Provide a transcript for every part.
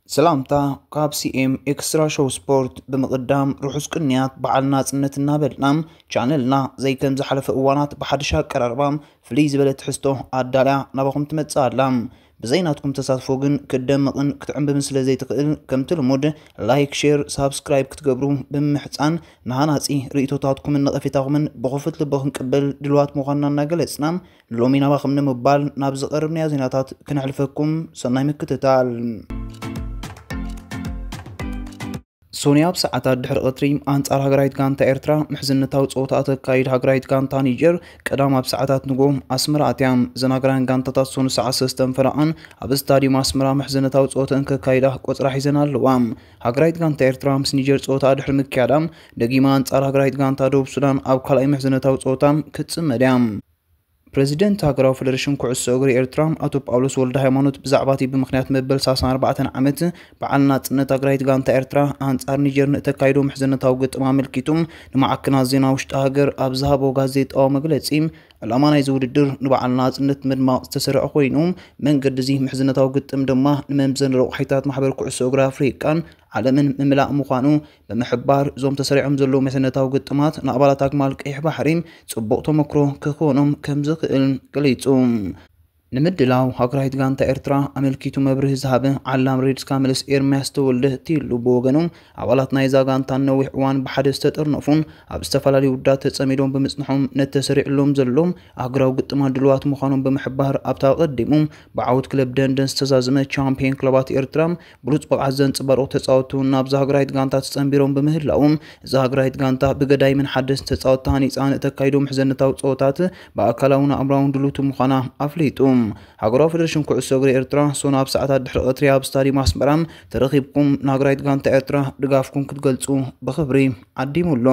ሰላምታ ካብ ሲኤም ኤክስትራ ሾው ስፖርት። ብምቕዳም ርሑስ ቅንያት በዓል ናጽነት እናበልና፣ ቻነልና ዘይከም ዝሓለፈ እዋናት ብሓድሽ ኣቀራርባ ፍልይ ዝበለ ትሕዝቶ ኣዳልያ ናባኹም ትመጽእ ኣላ። ብዘይ ናትኩም ተሳትፎ ግን ክትደምቕን ክትዕምብብን ስለ ዘይትኽእል፣ ከምቲ ልሙድ ላይክ፣ ሼር፣ ሳብስክራይብ ክትገብሩ ብምምሕጻን፣ ንሃናጺ ርእይቶታትኩምን ነቐፌታኹምን ብኽፉት ልቢ ክንቅበል ድልዋት ምዃንና እናገለጽና፣ ንሎሚ ናባኹም ንምባል ናብ ዝቐርብናዮ ዜናታት ክነሕልፈኩም። ሰናይ ምክትታል። ሶኒ ኣብ ሰዓታት ድሕሪ ቀትሪ ኣንጻር ሃገራዊት ጋንታ ኤርትራ ምሕዝነታዊ ጸወታ ተካይድ። ሃገራዊት ጋንታ ኒጀር ቀዳም ኣብ ሰዓታት ንጎ ኣስመራ ኣትያ። እዘን ሃገራውያን ጋንታታት ሶኒ ሰዓት ሰለስተን ፈረቓን ኣብ ስታዲየም ኣስመራ ምሕዝነታዊ ጸወተን ከካይዳ ቆጽራ ሒዘን ኣለዋ። ሃገራዊት ጋንታ ኤርትራ ምስ ኒጀር ጸወታ ድሕሪ ምክያዳ፣ ደጊማ ኣንጻር ሃገራዊት ጋንታ ደቡብ ሱዳን ኣብ ካልኣይ ምሕዝነታዊ ጸወታ ክትጽመድ እያ። ፕረዚደንት ሃገራዊ ፈደረሽን ኩዕሶ እግሪ ኤርትራ ኣቶ ጳውሎስ ወልደ ሃይማኖት ብዛዕባ እቲ ብምኽንያት መበል ሰላሳን ኣርባዕተን ዓመት በዓል ናጽነት ሃገራዊት ጋንታ ኤርትራ ኣንጻር ኒጀር ንእተካይዶ ምሕዝነታዊ ግጥም ኣመልኪቱ ንማዕከናት ዜና ውሽጢ ሃገር ኣብ ዝሃቦ ጋዜጣዊ መግለጺ፣ ዕላማ ናይዚ ውድድር ንበዓል ናጽነት ምድማቕ ዝተሰርዐ ኮይኑ፣ መንገዲ እዚ ምሕዝነታዊ ግጥም ድማ ንመምዘኒ ረቑሒታት ማሕበር ኩዕሶ እግሪ ኣፍሪቃን ዓለምን ምምላእ ምዃኑ ብምሕባር፣ እዞም ተሰሪዖም ዘለዉ ምሕዝነታዊ ግጥማት ንኣባላት ኣግማል ቀይሕ ባሕሪ ጽቡቕ ተመክሮ ክኾኖም ከም ዝኽእል ገሊጹ። ንምድላው ሃገራዊት ጋንታ ኤርትራ ኣመልኪቱ መብርሂ ዝሃበ ዓላም ሬድስ ካምልስ ኤርምያስ ተወልደ ቲሉ ብወገኑ፣ ኣባላት ናይዛ ጋንታ ንነዊሕ እዋን ብሓደ ዝተጠርነፉን ኣብ ዝተፈላለዩ ውዳት ተጸሚዶም ብምጽንሖም፣ ነቲ ተሰሪዕሎም ዘሎ ኣህጉራዊ ግጥማት ድሉዋት ምዃኖም ብምሕባር፣ ኣብታ ኣቐዲሙ ብዓወት ክለብ ደንደን ዝተዛዘመ ቻምፒየን ክለባት ኤርትራ ብሉጽ ብቕዓት ዘንጸባረቑ ተጻወትቲ እውን ናብዛ ሃገራዊት ጋንታ ተጸንቢሮም ብምህላዎም፣ እዛ ሃገራዊት ጋንታ ብገዳይምን ሓደስቲ ተጻወትቲ ሃኒጻ ንእተካይዶ ምሕዘነታዊ ጸወታት ብኣካላውን ኣእምራውን ድሉውቲ ምዃና ኣፍሊጡ። ሃገራዊ ፈደረሽን ኩዕሶ እግሪ ኤርትራ ሶና ኣብ ሰዓታት ድሕሪ ቀትሪ ኣብ ስታዲየም ኣስመራ ተረኺብኩም ንሃገራዊት ጋንታ ኤርትራ ድጋፍኩም ክትገልጹ ብኽብሪ ዓዲሙ ኣሎ።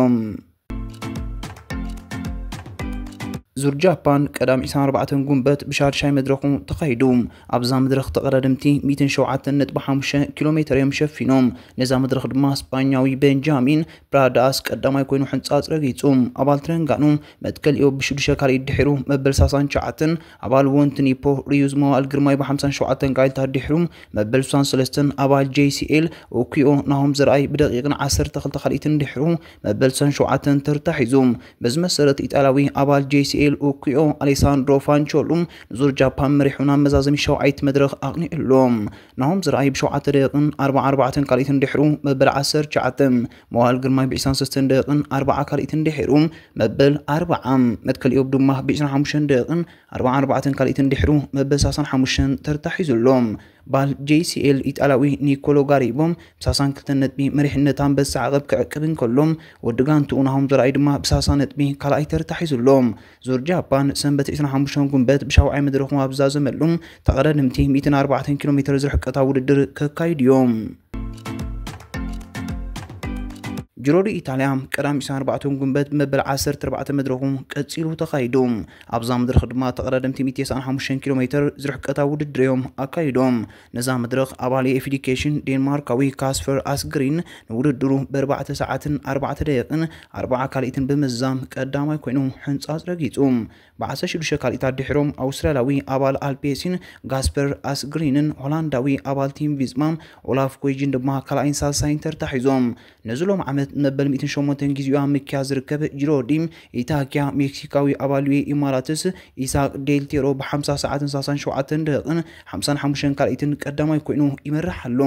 ዙር ጃፓን ቀዳም ዕስራን ኣርባዕተን ጉንበት ብሻድሻይ መድረኹ ተኻይዱ። ኣብዛ መድረኽ ተቐዳደምቲ ሚእትን ሸውዓተን ነጥቢ ሓሙሽተ ኪሎ ሜተር እዮም ሸፊኖም። ነዛ መድረኽ ድማ ስጳኛዊ ቤንጃሚን ፕራዳስ ቀዳማይ ኮይኑ ሕንጻጽ ረጊጹ። ኣባል ትረንጋኑ መትከል ኢዮብ ብሽዱሽተ ካልኢት ድሒሩ መበል ሰላሳን ትሽዓተን፣ ኣባል ወንት ኒፖ ሪዩዝ መዋእል ግርማይ ብሓምሳን ሸውዓተን ካልኢታት ድሒሩ መበል ስሳን ሰለስተን፣ ኣባል ጄሲኤል ኡኪዮ ናሆም ዘርኣይ ብደቂቕን ዓሰርተ ክልተ ካልኢትን ድሒሩ መበል ስሳን ሸውዓተን ተርታ ሒዙ። በዚ መሰረት፣ ኢጣልያዊ ኣባል ጄሲኤል ኡኪዮ ኣሌሳንድሮ ፋንቾሉ ንዙር ጃፓን መሪሑ ናብ መዛዘሚ ሸውዓይቲ መድረኽ ኣቕኒዑ ኣሎ። ናሆም ዘርኣይ ብሸውዓተ ደቂቕን ኣርባዓ ኣርባዕተን ካልኢትን ድሒሩ መበል ዓሰርተ ትሽዓተ፣ መዋእል ግርማይ ብዒስራን ሰለስተን ደቂቕን ኣርባዓ ካልኢትን ድሒሩ መበል ኣርባዓ፣ መትከል ኢዮብ ድማ ብዒስራን ሓሙሽተን ደቂቕን ኣርባዓ ኣርባዕተን ካልኢትን ድሒሩ መበል ሰላሳን ሓሙሽተን ተርታ ሒዙ ኣሎ። ባል ጄሲኤል ኢጣልያዊ ኒኮሎ ጋሪቦ ብሰላሳን ክልተን ነጥቢ መሪሕነት ኣንበሳ ዓቐብ ክዕቅብ እንከሎ፣ ወዲ ጋንትኡ ናሆም ዘርኣይ ድማ ብሰላሳ ነጥቢ ካልኣይ ተርታ ሒዙ ኣሎ። ዙር ጃፓን ሰንበት ዕስራን ሓሙሽተን ጉንበት ብሻውዓይ መድረኹ ኣብ ዝዛዘመሉ፣ ተቐዳደምቲ ሚእትን ኣርባዕተን ኪሎ ሜትር ዝርሕቀታ ውድድር ከካይዱ እዮም። ጂሮ ዲ ኢጣልያ ቀዳም ዕስራን ኣርባዕተን ጉንበት መበል ዓሰርተ ኣርባዕተ መድረኹ ቀጺሉ ተኻይዱ። ኣብዛ መድረኽ ድማ ተቐዳደምቲ ሚእቲ ተስዓን ሓሙሽተን ኪሎ ሜትር ዝርሕቀታ ውድድር እዮም ኣካይዶም። ነዛ መድረኽ ኣባል ኤፍ ዲ ኬሽን ዴንማርካዊ ካስፈር ኣስግሪን ንውድድሩ ብኣርባዕተ ሰዓትን ኣርባዕተ ደቂቕን ኣርባዓ ካልኢትን ብምዝዛም ቀዳማይ ኮይኑ ሕንጻጽ ረጊጹ። ብዓሰርተ ሽዱሽተ ካልኢታት ድሒሮም ኣውስትራልያዊ ኣባል ኣልፔሲን ጋስፐር ኣስግሪንን ሆላንዳዊ ኣባል ቲም ቪዝማ ኦላፍ ኮይጅን ድማ ካልኣይን ሳልሳይን ተርታ ሒዞም። ነዚ ሎም ዓመት መበል ሚእትን ሸሞንተን ግዜኡ ኣብ ምክያድ ዝርከብ ጂሮ ዲ ኢታኪያ ሜክሲካዊ ኣባል ዩ ኤ ኢማራትስ ኢሳቅ ዴል ቴሮ ብሓምሳ ሰዓትን ሰላሳን ሸውዓተን ደቂቕን ሓምሳን ሓሙሽተን ካልኢትን ቀዳማይ ኮይኑ ይመርሕ ኣሎ።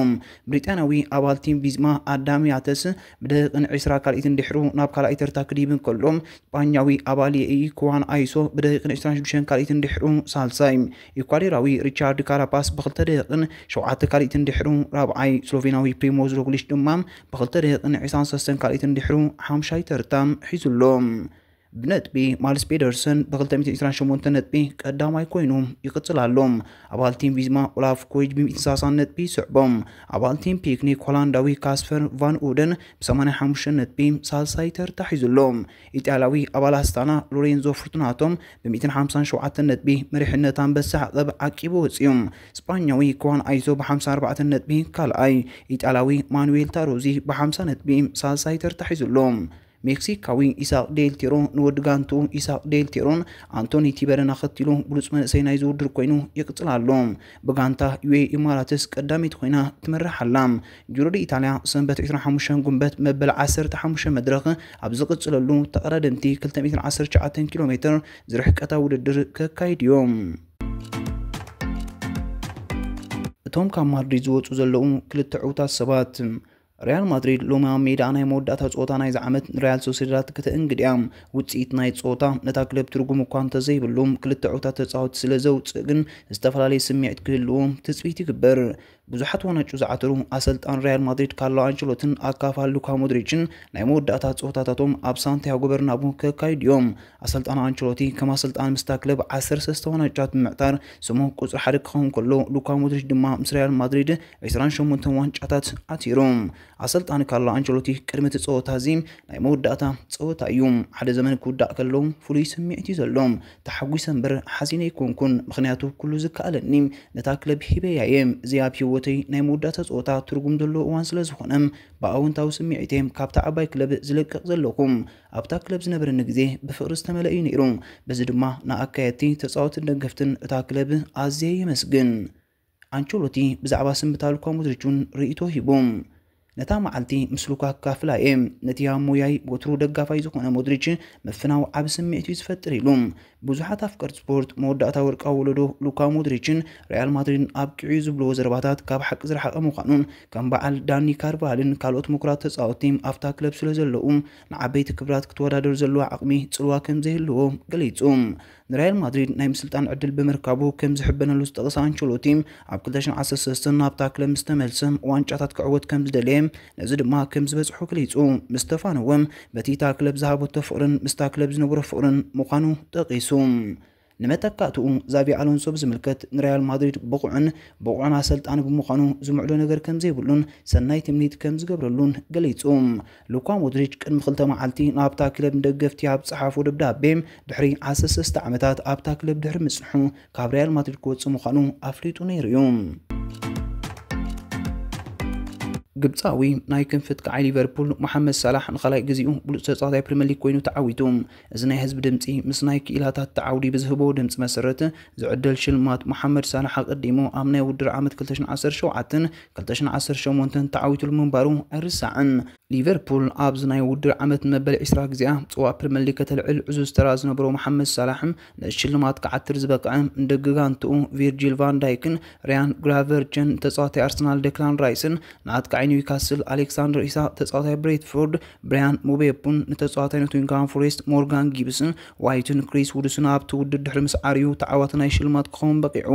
ብሪጣንያዊ ኣባል ቲም ቪዝማ ኣዳም ያተስ ብደቂቕን ዕስራ ካልኢትን ድሕሩ ናብ ካልኣይ ተርታ ክድይብ እንከሎ፣ ስጳኛዊ ኣባል የኢ ኩዋን ኣይሶ ብደቂቕን ዕስራን ሽዱሽተን ካልኢትን ድሕሩ ሳልሳይ፣ ኢኳዶራዊ ሪቻርድ ካራፓስ ብኽልተ ደቂቕን ሸውዓተ ካልኢትን ድሕሩ ራብዓይ፣ ስሎቬናዊ ፕሪሞዝ ሮግሊች ድማ ብኽልተ ደቂቕን ዕስራን ሰለስተን ካልኢትን ድሕሩ ሓምሻይ ተርታ ሒዙ ኣሎ። ብነጥቢ ማልስ ፔደርሰን ብ ክልተ ሚእትን ዕስራን ሸሞንተን ነጥቢ ቀዳማይ ኮይኑ ይቕጽል ኣሎ። ኣባል ቲም ቪዝማ ኦላፍ ኮይጅ ብ ሚእትን ሰላሳን ነጥቢ ይስዕቦ። ኣባል ቲም ፒክኒክ ሆላንዳዊ ካስፐር ቫን ኡደን ብ ሰማንያን ሓሙሽተን ነጥቢ ሳልሳይ ተርታ ሒዙ ኣሎ። ኢጣልያዊ ኣባል ኣስታና ሎሬንዞ ፎርቱናቶ ብ ሚእትን ሓምሳን ሸውዓተን ነጥቢ መሪሕነት ኣንበሳ ዓቐብ ዓቂቡ ወጺኡ። ስጳኛዊ ክዋን ኣይዞ ብ ሓምሳን ኣርባዕተን ነጥቢ ካልኣይ፣ ኢጣልያዊ ማኑዌል ታሮዚ ብ ሓምሳ ነጥቢ ሳልሳይ ተርታ ሒዙ ኣሎ። ሜክሲካዊ ኢሳቅ ዴል ቴሮ ንወዲ ጋንቱ ኢሳቅ ዴል ቴሮን ኣንቶኒ ቲበረን ኣኸቲሉ ብሉጽ መንእሰይ ናይ ዝውድር ኮይኑ ይቕጽል ኣሎ። ብጋንታ ዩ ኤ ኢማራትስ ቀዳመይቲ ኮይና ትመርሕ ኣላ። ጁሮ ዲ ኢታልያ ሰንበት ዕስራን ሓሙሽተን ጉንበት መበል ዓሰርተ ሓሙሽተ መድረኽ ኣብ ዝቕጽለሉ ተቐዳደምቲ ክልተ ሚእትን ዓሰርተ ትሽዓተን ኪሎ ሜትር ዝርሕቀታ ውድድር ከካይድ እዮም። እቶም ካብ ማድሪድ ዝወጹ ዘለዉ ክልተ ዕውታት ሰባት። ሪያል ማድሪድ ሎሚ ኣብ ሜዳ ናይ መወዳእታ ጸወታ ናይዚ ዓመት ንሪያል ሶሴዳድ ከተእንግድ እያ። ውጽኢት ናይ ጸወታ ነታ ክለብ ትርጉም እኳ እንተዘይብሉ፣ ክልተ ዕውታት ተጻወትቲ ስለ ዘውጽእ ግን ዝተፈላለየ ስምዒት ክህልዎ ትጽቢት ይግበር። ብዙሓት ወናጩ ዝዓተሩ ኣሰልጣን ሪያል ማድሪድ ካርሎ ኣንቸሎትን ኣካፋል ሉካ ሞድሪችን ናይ መወዳእታ ጸወታታቶም ኣብ ሳንቲያጎ በርናቡ ከካይዱ እዮም። ኣሰልጣን ኣንቸሎቲ ከም ኣሰልጣን ምስታ ክለብ ዓሰርተ ሰለስተ ዋንጫታት ብምዕታር ስሙ ቁጽሪ ሓደ ክኸውን ከሎ፣ ሉካ ሞድሪች ድማ ምስ ሪያል ማድሪድ ዕስራን ሸሞንተን ዋንጫታት ዓቲሩ። ኣሰልጣኒ ካርሎ ኣንቸሎቲ ቅድሚ እቲ ጸወታ እዚ ናይ መወዳእታ ጸወታ እዩ። ሓደ ዘመን ክውዳእ ከሎ ፍሉይ ስምዒት እዩ ዘሎ። ተሓጒሰ እምበር ሓዚነ ኣይኮንኩን፣ ምኽንያቱ ኩሉ ዝከኣለኒ ነታ ክለብ ሂበያ እየ። እዚ ኣብ ህይወተይ ናይ መወዳእታ ጸወታ ትርጉም ዘለዎ እዋን ስለ ዝኾነ፣ ብኣወንታዊ ስምዒት እየ ካብታ ዓባይ ክለብ ዝለቅቕ ዘለኹ። ኣብታ ክለብ ዝነበረኒ ግዜ ብፍቕሪ ዝተመልአ እዩ ነይሩ። በዚ ድማ ንኣካየድቲ፣ ተጻወትን ደገፍትን እታ ክለብ ኣዝየ የመስግን። ኣንቸሎቲ ብዛዕባ ስንብታ ሉካ ሞድሪች እውን ርእይቶ ሂቡ። ነታ መዓልቲ ምስ ሉካ ክካፍላ እየ። ነቲ ኣሞያይ ወትሩ ደጋፋይ ዝኾነ ሞድሪች ምፍናው ዓቢ ስምዒት እዩ ዝፈጥር ኢሉ። ብዙሓት ኣፍቀርቲ ስፖርት መወዳእታ ወርቃዊ ወለዶ ሉካ ሞድሪችን ሪያል ማድሪድን ኣብቂዑ እዩ ዝብልዎ ዘረባታት ካብ ሓቂ ዝረሓቐ ምዃኑን ከም በዓል ዳኒ ካርቫሃልን ካልኦት ምኩራት ተጻወትቲ ኣብታ ክለብ ስለ ዘለዉ ንዓበይቲ ክብራት ክትወዳደር ዘለዋ ዓቕሚ ጽልዋ ከም ዘይህልዎ ገሊጹ። ንሪያል ማድሪድ ናይ ምስልጣን ዕድል ብምርካቡ ከም ዝሕበነሉ ዝጠቕሰ ኣንቸሎቲ፣ ኣብ ክልተ ሽሕን ዓሰርተ ሰለስተን ናብታ ክለብ ምስ ተመልሰ ዋንጫታት ክዕወት ከም ዝደለየ፣ ነዚ ድማ ከም ዝበጽሖ ገሊጹ። ምስ ተፋነወ፣ በቲ እታ ክለብ ዝሃበቶ ፍቕርን ምስታ ክለብ ዝነበሮ ፍቕርን ምዃኑ ጠቒሱ። ንመተካእትኡ ዛቪ ኣሎንሶ ብዝምልከት፣ ንሪያል ማድሪድ ብቑዕን ብቑዕን ኣሰልጣኒ ብምዃኑ ዝምዕዶ ነገር ከም ዘይብሉን ሰናይ ትምኒት ከም ዝገብረሉን ገሊጹ። ሉካ ሞድሪች ቅድሚ ክልተ መዓልቲ ናብታ ክለብ ንደገፍቲ ኣብ ዝጸሓፎ ደብዳቤ፣ ድሕሪ ዓሰርተ ሰለስተ ዓመታት ኣብታ ክለብ ድሕሪ ምጽንሑ፣ ካብ ሪያል ማድሪድ ክወጽእ ምዃኑ ኣፍሊጡ ነይሩ እዩ። ግብጻዊ ናይ ክንፊ ኣጥቃዓይ ሊቨርፑል መሓመድ ሳላሕ ንኻልኣይ ግዜኡ ብሉጽ ተጻዋታይ ፕሪምየር ሊግ ኮይኑ ተዓዊቱ። እዚ ናይ ህዝቢ ድምጺ ምስ ናይ ክኢላታት ተዓውዲ ብዝህቦ ድምጺ መሰረት ዝዕደል ሽልማት፣ መሓመድ ሳላሕ ኣቐዲሙ ኣብ ናይ ውድድር ዓመት ክልተ ሽሕን ዓሰርተ ሸውዓተን ክልተ ሽሕን ዓሰርተ ሸሞንተን ተዓዊቱሉ ምንባሩ ኣይርሳዕን። ሊቨርፑል ኣብዚ ናይ ውድድር ዓመት ንመበል ዕስራ ግዜኣ ጽዋእ ፕሪምየር ሊግ ከተልዕል ዕዙዝ ተራ ዝነበሮ መሓመድ ሳላሕ ነዚ ሽልማት ክዓትር ዝበቅዐ ንደቂ ጋንትኡ ቪርጂል ቫን ዳይክን ሪያን ግራቨንበርችን፣ ተጻዋታይ ኣርሰናል ደክላን ራይስን፣ ንኣጥቃዓይ ኒውካስል ኣሌክሳንደር ኢሳቅ፣ ተጻዋታይ ብሬትፎርድ ብራያን ምቤሞን፣ ንተጻዋታይ ኖቲንግሃም ፎሬስት ሞርጋን ጊብስን ዋይትን ክሪስ ውድስን ኣብቲ ውድድር ድሕሪ ምስ ዓርዩ ተዓዋቲ ናይ ሽልማት ክኸውን በቂዑ።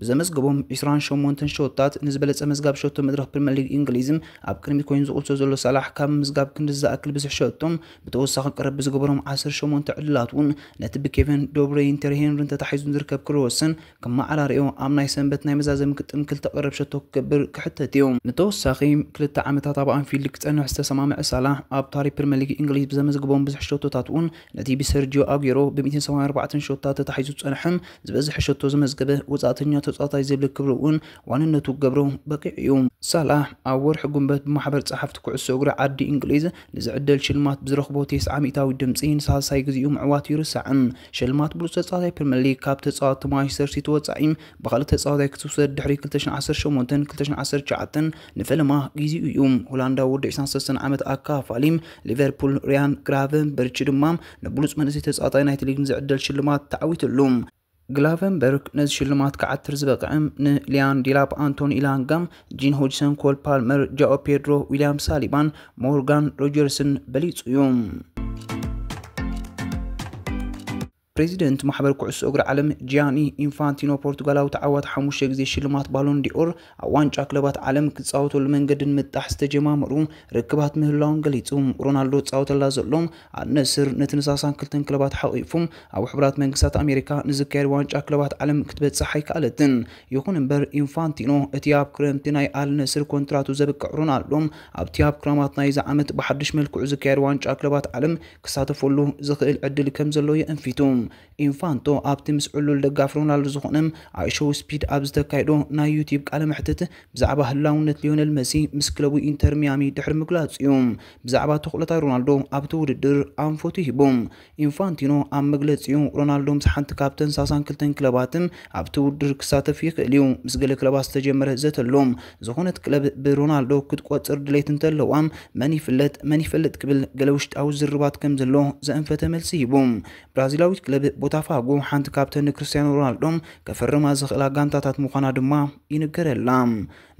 ብዘመዝገቦም ዕስራን ሸሞንተን ሾታት ንዝበለጸ መዝጋብ ሸቶ መድረኽ ፕሪምየር ሊግ እንግሊዝ ኣብ ቅድሚት ኮይኑ ዝቕጽሎ ዘሎ ሳላሕ ካብ ምምዝጋብ ክንዲ ዝኣክል ብዝሕ ሸቶም ብተወሳኺ ቅርብ ብዝገበሮም ዓሰርተ ሸሞንተ ዕድላት እውን ነቲ ብኬቨን ዶብሬይን ቴሪ ሄንሪን ተታሒዙ ዝርከብ ክሮስን ከመዓራርዮ ኣብ ናይ ሰንበት ናይ መዛዘሚ ግጥም ክልተ ቀረብ ሸቶ ክገብር ክሕተት እዩ። ንተወሳኺ ክልተ ዓመታት ኣብ ኣንፊልድ ክጸንሕ ዝተሰማምዐ ሳላሕ ኣብ ታሪኽ ፕሪምየር ሊግ እንግሊዝ ብዘመዝግቦም ብዙሕ ሸቶታት እውን ነቲ ብሰርጂዮ ኣጉዌሮ ብ ሚእትን ሰብዓን ኣርባዕተን ሸቶታት ተታሒዙ ዝጸንሐ ዝበዝሐ ሸቶ ዘመዝገበ ወጻእተኛ ተጻዋታይ ዝብል ክብሪ እውን ዋንነቱ ክገብሮ በቂዑ እዩ። ሳላሕ ኣብ ወርሒ ጉንበት ብማሕበር ጸሓፍቲ ኩዕሶ እግሪ ዓዲ እንግሊዝ ንዝዕደል ሽልማት ብዝረኽቦ ተስዓ ሚእታዊ ድምጺ ንሳልሳይ ግዜኡ ምዕዋቱ ይርሳዕን። ሽልማት ብሉጽ ተጻዋታይ ፕሪምየር ሊግ ካብ ተጻወትቲ ማንቸስተር ሲቲ ወጻኢ ብኻልእ ተጻዋታይ ክትውሰድ ድሕሪ ክልተ ሽሕን ዓሰርተ ሸሞንተን ክልተ ሽሕን ዓሰርተ ትሽዓተን ንፈለማ ግዜኡ እዩ። ሆላንዳዊ ወዲ ዕስራን ሰለስተን ዓመት ኣካፋሊ ሊቨርፑል ሪያን ግራቨንበርች ድማ ንብሉጽ መንእሰይ ተጻዋታይ ናይቲ ሊግ ንዝዕደል ሽልማት ተዓዊትሉ። ግላቨንበርግ ነዚ ሽልማት ክዓትር ዝበቅዐ ንሊያን ዲላፕ፣ ኣንቶኒ ኢላንጋ፣ ጂን ሆጅሰን፣ ኮል ፓልመር፣ ጃኦ ፔድሮ፣ ዊልያም ሳሊባን ሞርጋን ሮጀርስን በሊጹ እዩ። ፕሬዚደንት ማሕበር ኩዕሶ እግሪ ዓለም ጂያኒ ኢንፋንቲኖ፣ ፖርቱጋላዊ ተዓዋቲ ሓሙሽተ ግዜ ሽልማት ባሎን ዲኦር፣ ኣብ ዋንጫ ክለባት ዓለም ክጻወተሉ መንገዲ ንምጣሕ ዝተጀማመሩ ርክባት ምህላዎም ገሊጹ። ሮናልዶ ዝጻወተላ ዘሎ ኣል ነስር ነቲ ንሳሳን ክልተን ክለባት ሓቂፉ ኣብ ሕቡራት መንግስታት ኣሜሪካ ንዝካየድ ዋንጫ ክለባት ዓለም ክትበጽሕ ኣይከኣለትን። ይኹን እምበር ኢንፋንቲኖ እቲ ኣብ ክረምቲ ናይ ኣል ነስር ኮንትራቱ ዘብቅዕ ሮናልዶ ኣብቲ ኣብ ክረማት ናይዚ ዓመት ብሓድሽ መልክዑ ዝካየድ ዋንጫ ክለባት ዓለም ክሳተፈሉ ዝኽእል ዕድል ከም ዘሎ የእንፊቱ። ኢንፋንቶ ኣብቲ ምስ ዕሉል ደጋፍ ሮናልዶ ዝኾነ ኣይ ሾው ስፒድ ኣብ ዝተካየዶ ናይ ዩቲዩብ ቃለ መሕትት ብዛዕባ ህላውነት ሊዮነል መሲ ምስ ክለቡ ኢንተር ሚያሚ ድሕሪ ምግላጹ እዩ ብዛዕባ ተኽእሎታት ሮናልዶ ኣብቲ ውድድር ኣንፈቱ ሂቡ። ኢንፋንቲኖ ኣብ መግለጺኡ፣ ሮናልዶ ምስ ሓንቲ ካብተን ሳሳን ክልተን ክለባትን ኣብቲ ውድድር ክሳተፍ ይኽእል እዩ። ምስ ገለ ክለባት ዝተጀመረ ዘተ ኣሎ። ዝኾነት ክለብ ብሮናልዶ ክትቆጽር ድሌት እንተለዋ፣ መን ይፍለጥ፣ መን ይፈልጥ ክብል ገለ ውሽጣዊ ዝርባት ከም ዘሎ ዘእንፈተ መልሲ ሂቡ። ብራዚላዊት ክለብ ቦታፋጎ ሓንቲ ካብተን ንክርስቲያኖ ሮናልዶ ከፈርማ ዝኽእላ ጋንታታት ምዃና ድማ ይንገረላ።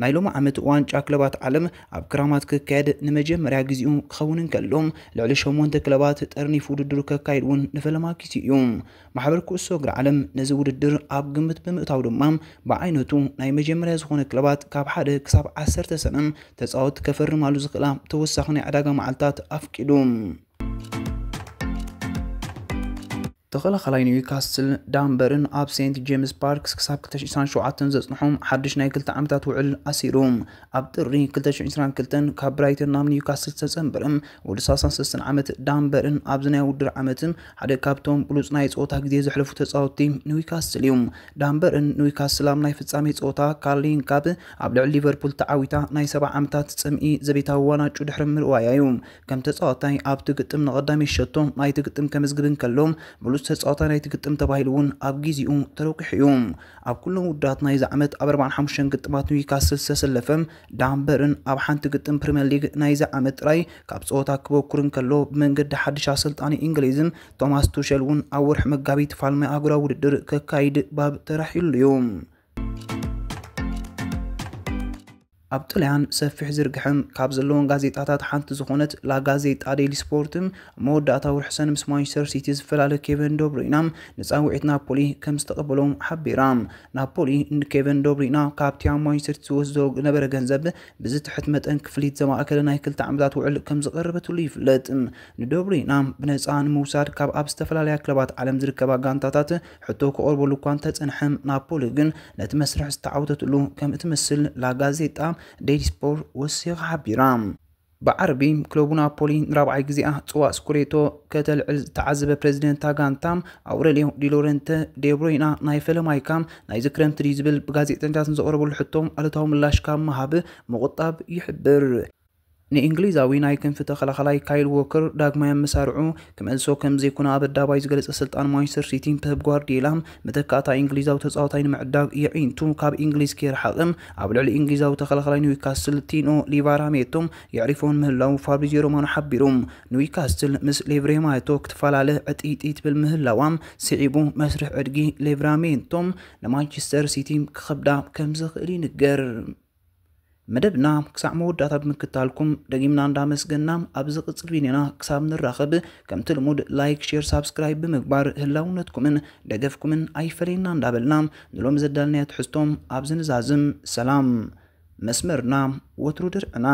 ናይ ሎሚ ዓመት ዋንጫ ክለባት ዓለም ኣብ ክራማት ክካየድ ንመጀመርያ ግዜኡ ክኸውን እንከሎ፣ ልዕሊ ሸሞንተ ክለባት ጠርኒፍ ውድድሩ ከካይድ እውን ንፈለማ ግዜ እዩ። ማሕበር ኩዕሶ እግሪ ዓለም ነዚ ውድድር ኣብ ግምት ብምእታው ድማ፣ ብዓይነቱ ናይ መጀመርያ ዝኾነ ክለባት ካብ ሓደ ክሳብ ዓሰርተ ሰነ ተጻወት ከፈርማሉ ዝኽእላ ተወሳኺ ናይ ዕዳጋ መዓልታት ኣፍቂዱ። ተኸላኻላይ ኒውካስል ዳን በርን ኣብ ሴንት ጄምስ ፓርክስ ክሳብ ክልተ ሽሕን ዕስራን ሸውዓተን ዘጽንሖም ሓድሽ ናይ ክልተ ዓመታት ውዕል ኣሲሩ። ኣብ ጥሪ ክልተ ሽሕን ዕስራን ክልተን ካብ ብራይተን ናብ ኒውካስል ዝተጸንበረ ወዲ ሰላሳን ሰለስተን ዓመት ዳን በርን ኣብዚ ናይ ውድድር ዓመት ሓደ ካብቶም ብሉጽ ናይ ጸወታ ግዜ ዘሕለፉ ተጻወትቲ ኒውካስል እዩ። ዳን በርን ኒውካስል ኣብ ናይ ፍጻሜ ጸወታ ካርሊንግ ካፕ ኣብ ልዕሊ ሊቨርፑል ተዓዊታ ናይ ሰብዓ ዓመታት ጽምኢ ዘቤታዊ ዋናጩ ድሕሪ ምርዋያ እዩ። ከም ተጻዋታይ ኣብቲ ግጥም ንቐዳመይ ሸቶ ናይቲ ግጥም ከመዝግብ እንከሎ፣ ብሉጽ ተጻዋታይ ናይቲ ግጥም ተባሂሉ እውን ኣብ ግዜኡ ተረቂሑ እዩ። ኣብ ኩሎም ውድድራት ናይዚ ዓመት ኣብ ኣርባዓን ሓሙሽተን ግጥማት ኒውካስል ዝተሰለፈ ዳን በርን፣ ኣብ ሓንቲ ግጥም ፕሪምየር ሊግ ናይዚ ዓመት ጥራይ ካብ ጸወታ ክበኩር እንከሎ፣ ብመንገዲ ሓድሽ ኣሰልጣኒ እንግሊዝ ቶማስ ቱሸል እውን ኣብ ወርሒ መጋቢት ፋልማይ ኣህጉራዊ ውድድር ከካይድ ባብ ተራሒሉ እዩ። ኣብ ጥልያን ሰፊሕ ዝርግሐ ካብ ዘለወን ጋዜጣታት ሓንቲ ዝኾነት ላ ጋዜጣ ዴሊ ስፖርት፣ መወዳእታ ወርሒ ሰነ ምስ ማንቸስተር ሲቲ ዝፈላለ ኬቨን ዶብሩይና ንጻውዒት ናፖሊ ከም ዝተቐበሎ ሓቢራ። ናፖሊ ንኬቨን ዶብሪና ካብቲ ኣብ ማንቸስተር ሲቲ ዝወስዶ ዝነበረ ገንዘብ ብዝትሕት መጠን ክፍሊት ዘማእከለ ናይ ክልተ ዓመታት ውዕል ከም ዝቐረበትሉ ይፍለጥ። ንዶብሪና ብነጻ ንምውሳድ ካብ ኣብ ዝተፈላለያ ክለባት ዓለም ዝርከባ ጋንታታት ሕቶ ክቐርበሉ እኳ እንተጸንሐ፣ ናፖሊ ግን ነቲ መስርሕ ዝተዓወተትሉ ከም እትመስል ላጋዜጣ ዴሊ ስፖርት ወሲኻ ሓቢራ። ብዓርቢ ክለቡ ናፖሊ ንራብዓይ ግዜኣ ጽዋእ ስኩዴቶ ከተልዕል ዝተዓዘበ ፕሬዚደንት እታ ጋንታ ኣውረልዮ ዲ ሎረንተ፣ ዴብሮይና ናይ ፈለማይካ ናይዚ ክረምቲ ድዩ ዝብል ብጋዜጠኛታት ንዘቕረበሉ ሕቶ ኣሉታዊ ምላሽ ካብ ምሃብ ምቑጣብ ይሕብር። ንእንግሊዛዊ ናይ ክንፊ ተኸላኸላይ ካይል ዎከር ዳግማይ ኣብ መሳርዑ ክመልሶ ከም ዘይኮነ ኣብ ኣደባባይ ዝገለጸ ስልጣን ማንቸስተር ሲቲ፣ ፔፕ ጓርዲዮላ መተካእታ እንግሊዛዊ ተጻዋታይ ንምዕዳግ የዒንቱ ካብ እንግሊዝ ከይረሓቐ ኣብ ልዕሊ እንግሊዛዊ ተኸላኸላይ ኒውካስል ቲኖ ሊቫራሜቶ የዕሪፎን ምህላው ፋብሪዚዮ ሮማኖ ሓቢሩ። ኒውካስትል ምስ ሌቭሬማቶ ክትፈላለ ዕጥይጥይ ትብል ምህላዋ ስዒቡ፣ መስርሕ ዕድጊ ሌቭራሜንቶ ንማንቸስተር ሲቲ ክኸብዳ ከም ዝኽእል ይንገር። መደብና ክሳዕ መወዳእታ ብምክታልኩም ደጊምና እንዳመስገና፣ ኣብ ዝቕጽል ቪድዮና ክሳብ ንራኸብ፣ ከምቲ ልሙድ ላይክ፣ ሼር፣ ሳብስክራይብ ብምግባር ህላውነትኩምን ደገፍኩምን ኣይፈለየና እንዳበልና፣ ንሎም ዘዳልናዮ ትሕዝቶ ኣብዚ ንዛዝም። ሰላም። መስመርና ወትሩ ድርዕና።